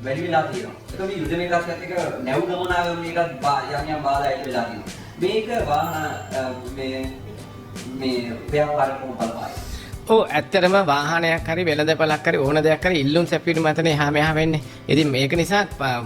වැඩි වෙලා තියෙනවා. ඒක මේ යුද මේ තත්ත්වයත් එක්ක නැව් ගමනාගමනයටත් යම් යම් බාධා ඇති වෙලා තියෙනවා. මේක වාහන මේ මේ ව්‍යාපාර කොහොම බලපායි? ඔව්, ඇත්තටම වාහනයක් හරි වෙළඳපළක් හරි ඕන දෙයක් හරි ඉල්ලුම් සැපයීම මතනේ එහා මෙහා වෙන්නේ. ඉතින් මේක නිසා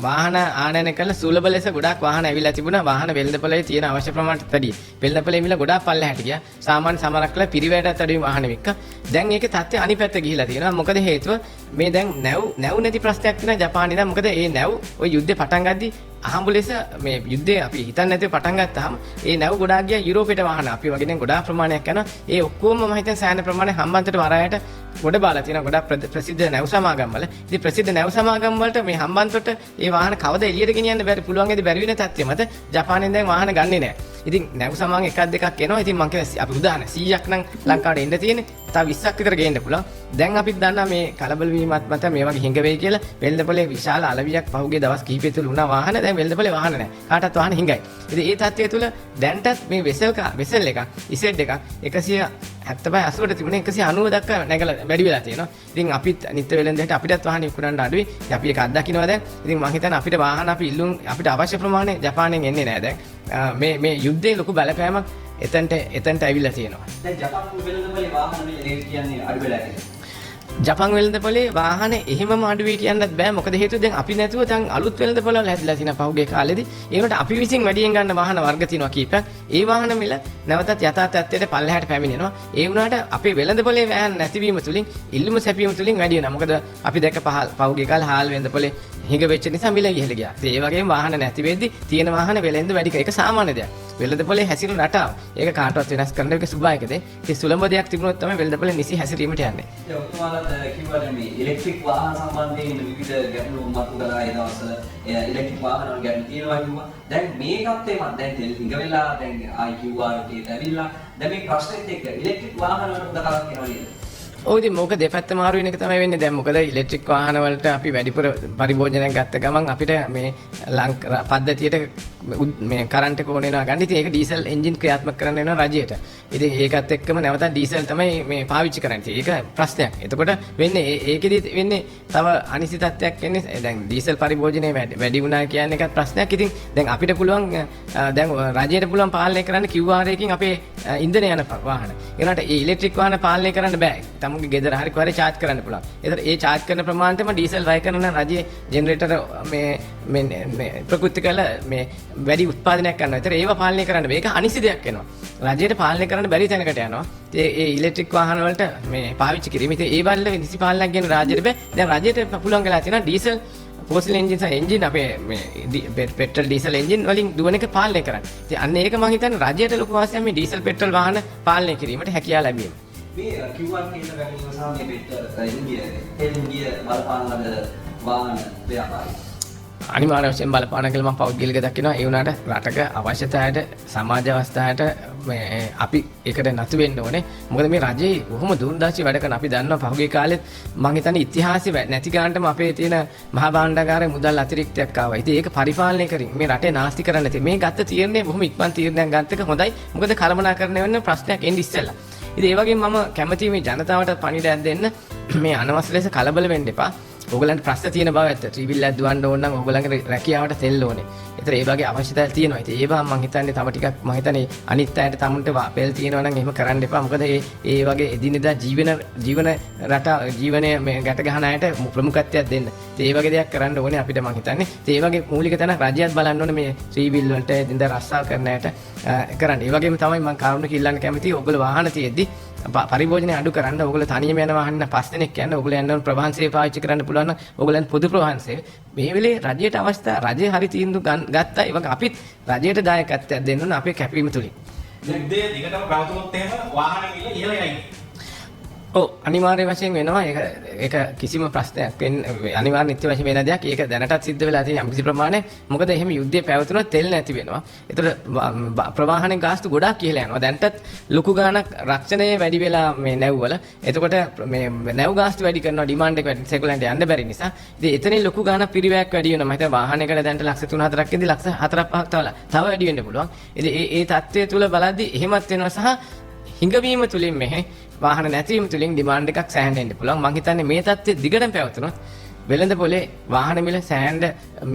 වාහන ආනයන කරලා සුලභ ලෙස ගොඩාක් වාහන ඇවිල්ලා තිබුණා. වාහන වෙළඳපළේ තියෙන අවශ්‍ය ප්‍රමාණයට වැඩිය. වෙළඳපළේ මිල ගොඩාක් පල්ලෙහාට ගියා. සාමාන්‍ය සමහරක් වෙලා පිරිවැයටත් අඩුවෙන් වාහන වික්කා. දැන් ඒකේ තත්ත්වය අනිත් පැත්ත ගිහිලා තියෙනවා. මොකද හේතුව මේ දැන් නැව් නැව් නැති ප්‍රශ්නයක් තියෙනවා ජපානයේ දැන්. මොකද ඒ නැව් ඔය යුද්ධේ පටන් ගද්දි අහඹු ලෙස මේ යුද්ධේ අපි හිතන්නේ නැතිව පටන් ගත්තාම ඒ නැව් ගොඩාක් ගියා යුරෝපයට වාහන. අපි වගේ දැන් ගොඩාක් ප්‍රමාණයක් යනවා. ඒ ඔක්කොම මම හිතන්නේ සෑහෙන ප්‍රමාණයක් හම්බන්තොට වරායට ගොඩ බාලා තියෙනවා. ගොඩාක් ප්‍රසිද්ධ නැව් සමාගම් වල. ඉතින් ප්‍රසිද්ධ නැව් සමාගම් වලට මේ හම්බන්තොට ඒ වාහන කවද එළියට ගෙනියන්න බැරි පුළුවන් වේද බැරි වෙන තත්ත්වය මත ජපානයෙන් දැන් වාහන ගන්නෙ නෑ. ඉතින් නැව් සමාගම් එකක් දෙකක් එනවා. ඉතින් මං කියන්නේ අපි උදාහරණ 100ක් නම් ලංකාවට එන්න තියෙන්නේ. තව 20ක් විතර ගේන්න පුළුවන්. දැන් අපිත් දන්නා මේ කලබල වීමත් මත මේ වගේ හිඟ වෙයි කියලා. වෙළඳපොලේ විශාල අලවියක් පහුගිය දවස් කිහිපය තුළ වුණා වාහන. දැන් වෙළඳපොලේ වාහන නෑ. කාටවත් වාහන හිඟයි. ඉතින් ඒ තත්ත්වය තුළ දැන්ටත් මේ වෙසල් එකක් ඉසෙඩ් එකක් 175 80ට තිබුණේ 190 දක්වා නැගලා වැඩි වෙලා තියෙනවා. ඉතින් අපිත් නිත්‍ය වෙළඳ අපිටත් වාහන විකුණන්න අඩුයි. ඉතින් අපි ඒක අත්දකින්නවා දැන්. ඉතින් මං හිතන්නේ අපිට වාහන අපි ඉල්ලුම් අපිට අවශ්‍ය ප්‍රමාණය ජපානයෙන් එන්නේ නෑ දැන්. මේ මේ යුද්ධයේ ලොකු බලපෑමක් එතනට එතනට ඇවිල්ලා තියෙනවා. දැන් ජපාන් වෙළඳපොලේ වාහන මිල කියන්නේ අඩු වෙලා තියෙනවා. ජපන් වෙළඳපොලේ වාහන එහෙමම අඩු වෙයි කියන්නත් බෑ. මොකද හේතුව දැන් අපි නැතුව දැන් අලුත් වෙළඳපොළවල් හැදිලා තියෙනවා පහුගිය කාලෙදි. ඒ වුණාට අපි විසින් වැඩියෙන් ගන්න වාහන වර්ග තියෙනවා කීපයක්. ඒ වාහන මිල නැවතත් යථා තත්ත්වයට පල්ලෙහාට පැමිණෙනවා. ඒ වුණාට අපේ වෙළඳපොලේ වාහන නැතිවීම තුලින් ඉල්ලුම සැපීම තුලින් වැඩි වෙනවා. මොකද අපි දැක්ක පහුගිය කාලේ හාල් වෙළඳපොලේ හිඟ වෙච්ච නිසා මිල ඉහළ ගියා. ඉතින් ඒ වගේම වාහන නැති වෙද්දි තියෙන වාහන වෙළෙන්ද වැඩි ඒක සාමාන්‍ය දෙයක්. වෙළඳපොලේ හැසිරෙන රටාව. ඒක කාටවත් වෙනස් කරන්න ඒක ස්වභාවික දෙයක්. ඉතින් සුලභ දෙයක් තිබුණොත් තමයි වෙළඳපොලේ නිසි හැසිරීමට යන්නේ. දැන් ඔබතුමාලත් කිව්වා දැන් මේ ඉලෙක්ට්‍රික් වාහන සම්බන්ධයෙන් විවිධ ගැටලු මතු කළා ඒ දවස්වල ඉලෙක්ට්‍රික් වාහන වල ගැටලු තියෙනවා කිව්වා. දැන් මේකත් එමත් දැන් තෙල් හිඟ වෙලා දැන් ආයි QR එකේ ඇවිල්ලා දැන් මේ ප්‍රශ්නෙත් එක්ක ඉලෙක්ට්‍රික් වාහන වලට උදකලක් එනවා නේද? ඔව්, ඉතින් මොක දෙපැත්ත මාරු වෙන එක තමයි වෙන්නේ. දැන් මොකද ඉලෙක්ට්‍රික් වාහන වලට අපි වැඩිපුර පරිභෝජනයක් ගත්ත ගමන් අපිට මේ පද්ධතියට මේ කරන්ට් එක ඕන වෙනවා ගන්න. ඉතින් ඒක ඩීසල් එන්ජින් ක්‍රියාත්මක කරන්න වෙනවා රජයට. ඉතින් ඒකත් එක්කම නැවතත් ඩීසල් තමයි මේ පාවිච්චි කරන්නේ. ඉතින් ඒක ප්‍රශ්නයක්. එතකොට වෙන්නේ ඒකෙදි වෙන්නේ තව අනිසි තත්ත්වයක් වෙන්නේ. දැන් ඩීසල් පරිභෝජනය වැඩි වුණා කියන්නේ එකත් ප්‍රශ්නයක්. ඉතින් දැන් අපිට පුළුවන් දැන් රජයට පුළුවන් පාලනය කරන්න QR එකකින් අපේ ඉන්ධන යන වාහන. ඒ වුණාට ඒ ඉලෙක්ට්‍රික් වාහන පාලනය කරන්න බෑ. තමුන්ගේ ගෙදර හරි කොහරි චාර්ජ් කරන්න පුළුවන්. ඒතර ඒ චාර්ජ් කරන ප්‍රමාණයටම ඩීසල් වැය කරන නම් රජයේ ජෙනරේටර් මේ මේ මේ ප්‍රකෘති කළ මේ වැඩි උත්පාදනයක් කරනවා. ඒතර ඒව පාලනය කරන්න බෑ. ඒක අනිසි දෙයක් වෙනවා. රජයට පාලනය කරන්න බැරි තැනකට යනවා. ඉතින් ඒ ඉලෙක්ට්‍රික් වාහන වලට මේ පාවිච්චි කිරීම. ඉතින් ඒ වල නිසි පාලනයක් ගැන රාජ්‍යයට බෑ. දැන් රජයට පුළුවන් වෙලා තියෙනවා ඩීසල් ෆෝසිල් එන්ජින් සහ එන්ජින් අපේ මේ පෙට්‍රල් ඩීසල් එන්ජින් වලින් දුවන එක පාලනය කරන්න. ඉතින් අන්න ඒක මං හිතන්නේ රජයට ලොකු වාසියක් මේ ඩීසල් පෙට්‍රල් වාහන පාලනය කිරීමට හැකියාව ලැබීම. මේ QR කේන්ද්‍ර පැමිණීම සහ මේ පෙට්‍රල් ඉන්දිය තෙල් ඉන්දිය බලපාන ලද වාහන ව්‍යාපාරය. අනිවාර්ය වශයෙන් බලපාන කියලා මම පෞද්ගලිකව දකිනවා. ඒ වුණාට රටක අවශ්‍යතාවයට සමාජ අවස්ථාවට මේ අපි ඒකට නතු වෙන්න ඕනේ. මොකද මේ රජේ බොහොම දුර්දාසී වැඩ කරන අපි දන්නවා පහුගිය කාලෙත් මං හිතන්නේ ඉතිහාසෙ නැති ගානටම අපේ තියෙන මහා භාණ්ඩාගාරයේ මුදල් අතිරික්තයක් ආවා. ඉතින් ඒක පරිපාලනය කරින් මේ රටේ නාස්ති කරන්න නැති. මේ ගත්ත තීරණය බොහොම ඉක්මන් තීරණයක් ගත්ත එක හොඳයි. මොකද කළමනාකරණය වෙන ප්‍රශ්නයක් එන්නේ ඉස්සෙල්ලා. ඉතින් ඒ වගේම මම කැමතියි මේ ජනතාවට පණිවිඩයක් දෙන්න. මේ අනවශ්‍ය ලෙස කලබල වෙන්න එපා. ඕගොල්ලන්ට ප්‍රශ්න තියෙන බව ඇත්ත. ත්‍රිවිල් එකක් දුවන්න ඕන නම් ඕගොල්ලන්ගේ රැකියාවට තෙල් ඕනේ. ඒතර ඒ වගේ අවශ්‍යතාවල් තියෙනවා. ඉතින් ඒවා මං හිතන්නේ තව ටිකක් මං හිතන්නේ අනිත් අයට තමුන්ට පෙල් තියෙනවා නම් එහෙම කරන්න එපා. මොකද ඒ වගේ එදිනෙදා ජීවන ජීවන රට ජීවනය මේ ගැට ගහන අයට ප්‍රමුඛත්වයක් දෙන්න. ඉතින් ඒ වගේ දෙයක් කරන්න ඕනේ අපිට මං හිතන්නේ. ඉතින් ඒ වගේ මූලික තැන රජයත් බලන්න ඕනේ මේ ත්‍රිවිල් වලට එදිනෙදා රස්සාව කරන අයට කරන්න. ඒ වගේම තමයි මං කරුණ කිල්ලන්න කැමතියි. ඔයගොල්ලෝ වාහන තියෙද්දි පරිභෝජනය අඩු කරන්න. ඔයගොල්ලෝ තනියම යන වාහන නම් 5 දෙනෙක් යන්න. ඔයගොල්ලෝ යන්න ඕන ප්‍රවාහන සේව පාවිච්චි කරන්න පුළුවන් නම් ඔයගොල්ලන් පොදු ප්‍රවාහන සේව. මේ වෙලේ රජයට අවස්ථා රජය හරි තීන්දුව ගත්තා. ඒ වගේ අපිත් රජයට දායකත්වයක් දෙන්න ඕන අපේ කැපවීම තුලින්. යුද්ධය දිගටම පැවතුනොත් එහෙම වාහන මිල ඉහළ යයි. ඔව්, අනිවාර්ය වශයෙන් වෙනවා. ඒක ඒක කිසිම ප්‍රශ්නයක් වෙන්න අනිවාර්ය නිත්‍ය වශයෙන් වෙන දෙයක්. ඒක දැනටත් සිද්ධ වෙලා තියෙන යම්කිසි ප්‍රමාණයක්. මොකද එහෙම යුද්ධය පැවතුනොත් තෙල් නැති වෙනවා. ඒතර ප්‍රවාහන ගාස්තු ගොඩාක් ඉහළ යනවා. දැනටත් ලොකු ගාණක් රක්ෂණය වැඩි වෙලා මේ නැව්වල. එතකොට මේ නැව් ගාස්තු වැඩි කරනවා, ඩිමාන්ඩ් එක වැඩි නිසා ඒගොල්ලන්ට යන්න බැරි නිසා. ඉතින් එතනින් ලොකු ගාණක් පිරිවැයක් වැඩි වෙනවා. මම හිතන්නේ වාහනයකට දැනට ලක්ෂ 3-4ක් ඉඳි ලක්ෂ 4-5ක් තව වැඩි වෙන්න පුළුවන්. ඉතින් ඒ ඒ තත්ත්වය තුල බලද්දි එහෙමත් වෙනවා සහ හිඟවීම තුලින් මෙහෙ වාහන නැතිවීම තුලින් ඩිමාන්ඩ් එකක් සෑහෙන්න එන්න පුළුවන්. මං හිතන්නේ මේ තත්ත්වය දිගටම පැවතුනොත් වෙළඳ පොලේ වාහන මිල සෑහෙන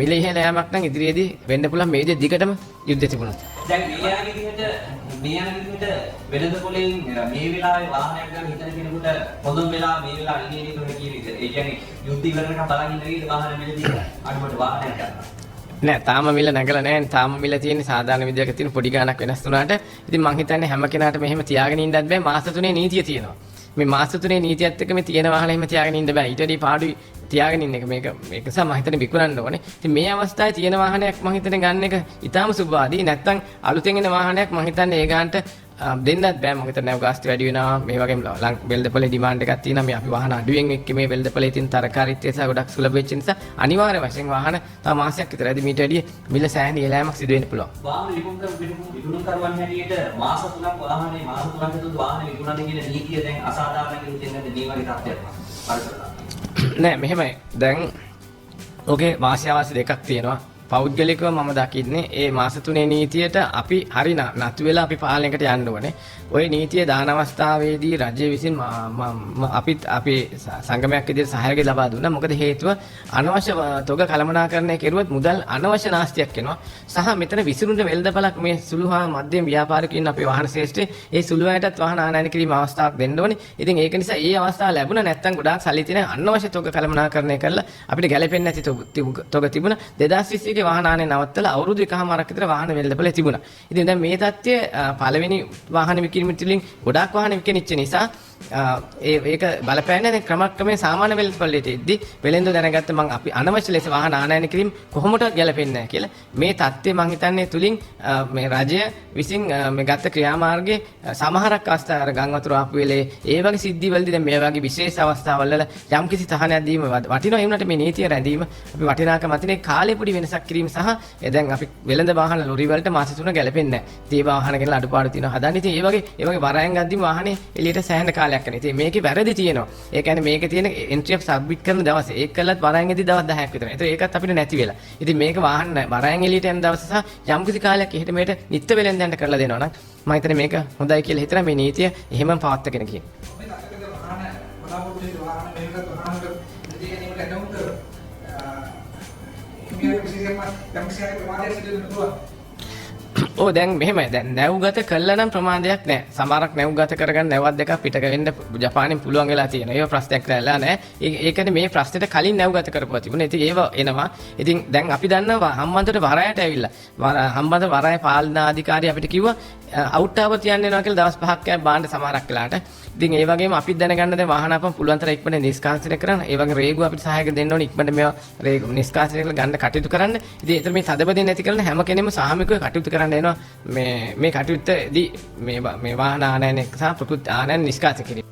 මිල ඉහළ යාමක් නම් ඉදිරියේදී වෙන්න පුළුවන් මේ විදිහට දිගටම යුද්ධ තිබුණොත්. දැන් මේ යන විදිහට වෙළඳ පොලෙන් මේ වෙලාවේ වාහනයක් ගන්න හිතන කෙනෙකුට හොඳම වෙලාව මේ වෙලාව ඉන්නේ නේද ඔය කියන එක. ඒ කියන්නේ යුද්ධ ඉවර වෙනකම් බලන් ඉන්න වෙයිද වාහන මිලදී අඩුවට වාහනයක් ගන්න. නෑ, තාම මිල නැගලා නෑ. තාම මිල තියෙන්නේ සාධාරණ විදියක තියෙන පොඩි ගාණක් වෙනස් වුණාට. ඉතින් මං හිතන්නේ හැම කෙනාටම එහෙම තියාගෙන ඉන්නත් බෑ. මාස තුනේ නීතිය තියෙනවා. මේ මාස තුනේ නීතියත් එක්ක මේ තියෙන වාහන එහෙම තියාගෙන ඉන්න බෑ. ඊට වැඩි පාඩුයි තියාගෙන ඉන්න එක. මේක මේක නිසා මං හිතන්නේ විකුණන්න ඕනේ. ඉතින් මේ අවස්ථාවේ තියෙන වාහනයක් මං හිතන්නේ ගන්න එක ඉතාම සුබවාදී. නැත්තම් අලුතෙන් එන වාහනයක් මං හිතන්නේ ඒ ගානට දෙන්නත් බෑ. මොකද නැව් ගාස්තු වැඩි වෙනවා. මේ වගේම වෙළඳපොලේ ඩිමාන්ඩ් එකක් තියෙනවා. මේ අපි වාහන අඩුවෙන් එක්ක මේ වෙළඳපොලේ තියෙන තරකාරීත්වය සහ ගොඩක් සුලභ වෙච්ච නිසා අනිවාර්ය වශයෙන් වාහන තව මාසයක් විතර ඇදී මීට වැඩිය මිල සෑහෙන ඉහළ යාමක් සිදු වෙන්න පුළුවන්. වාහන විකුණුම් කරුවන් හැටියට මාස 3ක් වාහනේ මාස 3ක් ඇතුළත වාහන විකුණන්න කියන නීතිය දැන් අසාධාරණ කියලා හිතෙන්නේ නැද්ද මේ වගේ තත්ත්වයක් පරිසරයට? නෑ, මෙහෙමයි. දැන් ඔකේ වාසි අවාසි දෙකක් තියෙනවා. පෞද්ගලිකව මම දකින්නේ ඒ මාස තුනේ නීතියට අපි හරි නතු වෙලා අපි පාලනයකට යන්න ඕනේ. ඔය නීතිය දාන අවස්ථාවේදී රජය විසින් අපිත් අපේ සංගමයක් විදිහට සහයෝගය ලබා දුන්නා. මොකද හේතුව අනවශ්‍ය තොග කළමනාකරණය කෙරුවොත් මුදල් අනවශ්‍ය නාස්තියක් වෙනවා. සහ මෙතන විසිරුණ වෙළඳපළක් මේ සුළු හා මධ්‍යම ව්‍යාපාරිකයින් අපේ වාහන ශ්‍රේෂ්ඨයේ ඒ සුළු අයටත් වාහන ආනයන කිරීම අවස්ථාවක් දෙන්න ඕනේ. ඉතින් ඒක නිසා ඒ අවස්ථාව ලැබුණා නැත්නම් ගොඩාක් සල්ලි තියෙන අනවශ්‍ය තොග කළමනාකරණය කරලා අපිට ගැලපෙන්නේ නැති තොග තිබුණා. 2021 වාහන ආනයන නවත්තලා අවුරුදු එකහමාරක් විතර වාහන වෙළඳපොළේ තිබුණා. ඉතින් දැන් මේ තත්ත්වය පළවෙනි වාහන විකිණීම තුළින් ගොඩාක් වාහන විකිණිච්ච නිසා ඒක බලපෑන්නේ දැන් ක්‍රමක්‍රමයෙන් සාමාන්‍ය වෙළඳපොළේට එද්දි වෙළෙන්ද දැනගත්ත මං අපි අනවශ්‍ය ලෙස වාහන ආනයන කිරීම කොහොමදවත් ගැලපෙන්නේ නැහැ කියලා. මේ තත්ත්වය මං හිතන්නේ තුලින් මේ රජය විසින් මේ ගත්ත ක්‍රියාමාර්ගයේ සමහරක් අවස්ථා අර ගම් වතුර ආපු වෙලේ ඒ වගේ සිද්ධි වලදී දැන් මේ වගේ විශේෂ අවස්ථාවල් වල යම්කිසි තහනයක් දීම වටිනවා. ඒ වුණාට මේ නීතිය රැඳීම අපි වටිනාකම අතිනේ කාලේ පොඩි වෙනසක් කිරීම සහ දැන් අපි වෙළඳ වාහන ලොරි වලට මාස 3 ගැලපෙන්නේ නැහැ. ඉතින් ඒ වාහන ගැන අඩුපාඩු තියෙනවා හදන්න. ඉතින් ඒ වගේ වරයන් ගද්දිම වාහනේ එළියට සෑහෙන කාලයක් යනවා. ඉතින් මේකේ වැරදි තියෙනවා. ඒ කියන්නේ මේකේ තියෙන එන්ට්‍රි ඔෆ් සබ්මිට් කරන දවසේ ඒක කළත් වරයන් එද්දි දවස් 10ක් විතර. ඒතර ඒකත් අපිට නැති වෙලා. ඉතින් මේක වාහන වරයන් එළියට යන දවස සහ යම්කිසි කාලයක් එහෙට මෙහෙට නිත්‍ය වෙළෙන්දන්ට කරලා දෙනවා නම් මම හිතන්නේ මේක හොඳයි කියලා හිතලා මේ නීතිය එහෙමම පවත්වාගෙන ගිහින්. මේ තත්ත්වයක වාහන බලාපොරොත්තු වෙන වාහන මේකත් වාහන වල මිලදී ගැනීමට ඇනවුම් කරොත් මේ විශේෂයෙන්ම යම්කිසි ප්‍රමාදයක් සිදු වෙන්න පුළුවන්. ඔව් දැන් මෙහෙමයි. දැන් නැව්ගත කළා නම් ප්‍රමාදයක් නෑ. සමහරක් නැව්ගත කරගන්න නැවක් දෙකක් පිටක වෙන්න ජපානයෙන් පුළුවන් වෙලා තියෙනවා. ඒව ප්‍රශ්නයක් නෑලා නෑ. ඒකනේ මේ ප්‍රශ්නෙට කලින් නැව්ගත කරපුවා තිබුණේ. ඉතින් ඒව එනවා. ඉතින් දැන් අපි දන්නවා හම්බන්තොට වරායට ඇවිල්ලා. හම්බන්තොට වරාය පාලනාධිකාරිය අපිට කිව්වා අවුට් ආවොත් යන්න වෙනවා කියලා දවස් 5ක් යන බාණ්ඩ සමහරක් වෙලාවට. ඉතින් ඒ වගේම අපිත් දැනගන්න දැන් වාහන අපම පුළුවන් තරම් ඉක්මනට නිෂ්කාශනය කරන්න. ඒ වගේ රේගුව අපිට සහායක දෙන්න ඕනේ ඉක්මනට මේවා රේගු නිෂ්කාශනය කරලා ගන්න කටයුතු කරන්න. ඉතින් ඒතර මේ තදබදේ නැති කරන හැම කෙනෙම සාමිකව කටයුතු කරන්න එනවා. මේ කටයුත්තදී මේ වාහන ආනයන සහ ප්‍රකෘති ආනයන නිෂ්කාශනය කිරීම.